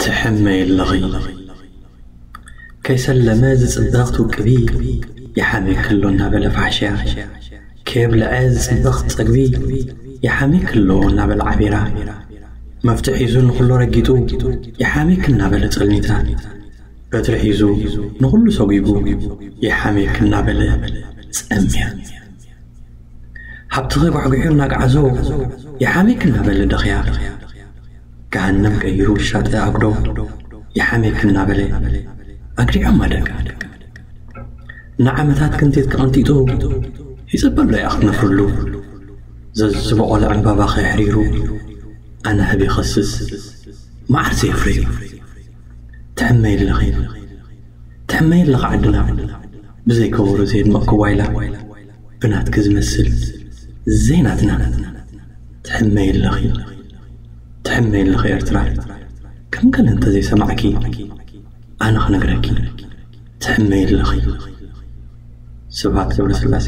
ትሕመይ ኣለኺ። ከይሰለመ ዝጽበኽ ትውቅቢ፣ ይሓሜኪ ኣሎ እናበለ ፋሕሽያ። ከየብልዐ ዝጽበኽ ትጸግቢ፣ ይሓሜኪ ኣሎ እናበለ ዓቢራ። መፍትሕ ሒዙ ንኹሎ ረጊጡ፣ ይሓሜኪ እናበለ ጸልሚታ። በትሪ ሒዙ ንኹሉ ሰጒጉ፣ ይሓሜኪ እናበለ ጸምያ። ሃብትኺ ጓሕጒሑ እናግዓዞ፣ ይሓሜኪ እናበለ ደኽያ። ገሃነም ቀይሩ ሻጠ ኣጉዶ፣ ይሓሜኪ እናበለ ኣግሪዖም ኣደጋ። ንዓመታት ክንቲት ክቐንጢጡ፣ ይጸበሎ እያ ክትነፍርሉ። ዘዝበቖለ ዕምባባ ከየሕሪሩ፣ ኣናህብ ይኸስስ፣ መዓር ዘየፍርዩ። ትሕመይ ኣለኺ፣ ትሕመይ ኣለኺ ዓድና፣ ብዘይከበሮ ዘየድመቕክዋ ኢላ፣ ብናትኪ ዝመስል ዘይናትና። ትሕመይ ኣለኺ፣ ትሕመይ ኣለኺ ኤርትራ፣ ከም ገለ እንተዘይሰማዕኪ፣ ኣነ ክነግረኪ፣ ትሕመይ ኣለኺ። ስብሃት ገብረስላሴ።